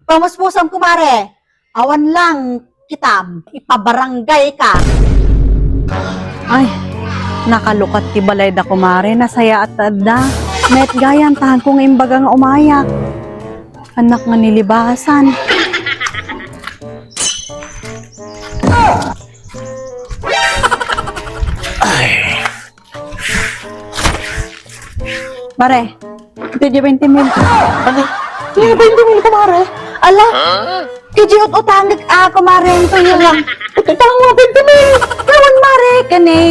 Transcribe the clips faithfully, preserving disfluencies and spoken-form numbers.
Pamuspusam, kumare. Awan lang kitam, ipabarangay ka. Ay, nakalukat ti balayda, kumare. Nasayaat ta adda. Met gayam, tahan ko nga imbaga nga umayak. Anak nga nilibasan. Mare, ito di twenty mil. Ano? Yung twenty mil, kumare? Ala, iti ut-utangek a, kumare, ito yun lang. Ututang mo, twenty mil. Kawan, mare, kani.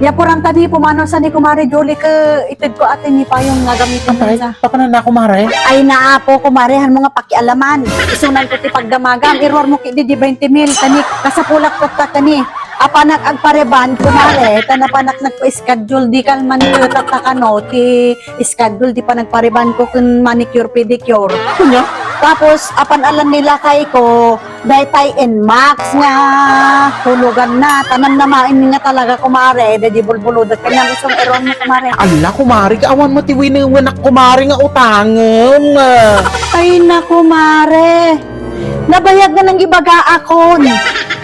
Yapuran tani, pumanaw sa ni kumare Julie ke ited ko atin ni payong nga gamitan Antay, sa. Papanan na, kumare? Ay, naapo, kumare, han mo nga pakialaman. Isunan ko ti pagdamagam, iruar mo ki di, di twenty mil, kani, kasapulak ko ta, kani. Apanak agpareban, kumare, ta napanak nagpa-schedule, di kalman ko tatakano, ti schedule, di pa nagpareban ko kun manicure, pedicure. Kunya? Tapos, apan alan nilakay ko, daytay Nmax nga hulugan na, tanam na main nga talaga, kumare, da di bulbuludak kanya, gusto nga iron mo, kumare. Ala, kumare, kaawan mo ti winewenak, kumare, nga utangem. Ay, na, kumare. Nabayag nga nang ibaga akon.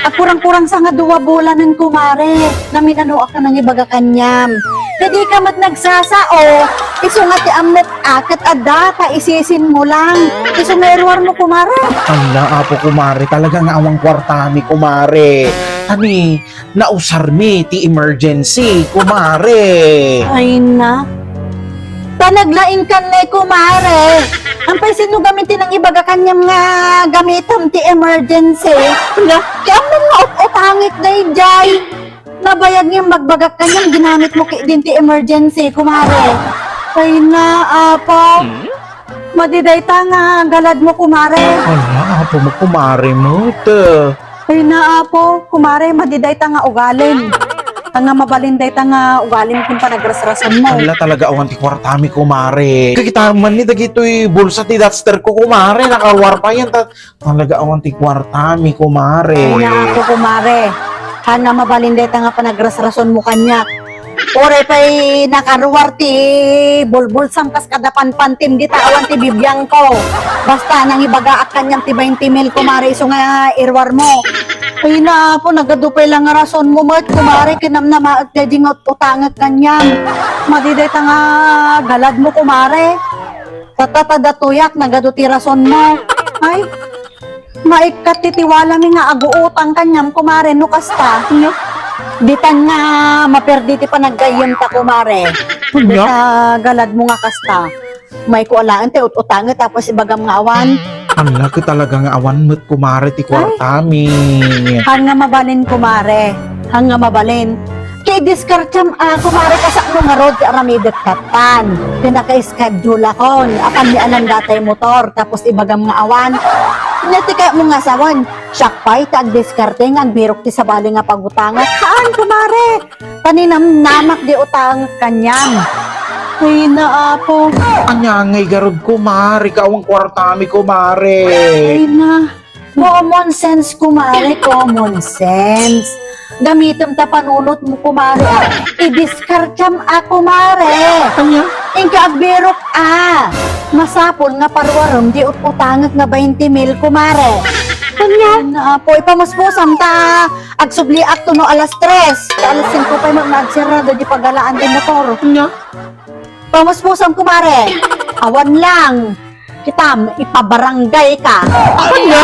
Agkurang-kurang sa nga dua bulanen, kumare. Naminano ak nga nang ibaga kaniam. Kadi ka met nagsasao. Isu nga ti ammok a ket adda ta isisin mo lang. Isu nga iruar mo, kumare. Ala, apo, kumare, talaga nga awan kuartami, kumare. Ani, nausarmi ti emergency, kumare. Ay na. Ta naglaingkan ne, kumare. Ampay sino gamin ti nang ibaga kaniam nga gamitem ti emergency? Ala. Ti ammom nga ut-utangek daydiay. Nabayag nga magbagak kaniam, ginamit mo ki din ti emergency, kumare. Ay na, apo. Madi dayta nga galad mo, kumare. Ala, apo mo, kumare mo, te. Ay na, apo, kumare, madi dayta nga ugalim. Nga mabalin dayta nga ugalim kun panagrasrason mo. Ala, talaga awan ti kuartami, kumare. Kakita man ni dagitoy bulsa ti duster ko, kumare. Nakaruar pa yan. Ta-, talaga awan ti kuartami, kumare. Ay na, apo, kumare. Nga mabalin dayta nga panagrasrason mo kaniak. Uray pay nakaruar ti bulbulsam kas kada panpantim dita awan ti bibiangko. Basta nang ibagaak kaniam ti twenty mil, kumare, isu nga iruar mo. Ay na, apo, nagadu pay lang nga rason mo met, kumare, kinamnamaek daydi nga ut-, utangek kaniam. Madi dayta nga galad mo, kumare. Tatta, ta datoyak, nagadu ti rason mo. Ay, maikkat ti tiwalami nga aguutang kaniam, kumare, no kasta. Nya? Ditan nga maperdi ti panaggayyemta, kumare. Nya? Dita galad mo nga kasta. Maiko alaen ti ut-utanget tapos ibagam nga awan. Ala, ket talaga nga awan met, kumare, ti kuartami. Han nga mabalin, kumare. Han nga mabalin. Ti idiskartiam a, kumare, kasano ngarud ti aramidek tattan. Ti naka-schedule akon. Apan ni anan datay motor, tapos ibagam nga awan. Nya ti kayatmo nga sawen, siak pay ti agdiskarte nga agbirok ti sabali nga pagutangak. Haan, kumare. Paninamnamak di utangek kaniam. Ay na, apo. Ania ngay garud, kumare, ka awan kuartami, kumare. Ay na. Common sense, kumare, common sense. Gamitem ta panunot mo, kumare, a. Idiskartiam a, kumare. Ania? Inka agbirok a. Masapul nga paruarem di ut-utangek nga twenty mil, kumare. Ania? Apo, ipamuspusam ta agsubliak to no alas tres. Ta alas singko pay met nga agsirra di pagalaan ti motor. Ania? Pamuspusam, kumare. Awan lang. Kitam, ipabarangay ka. Ania?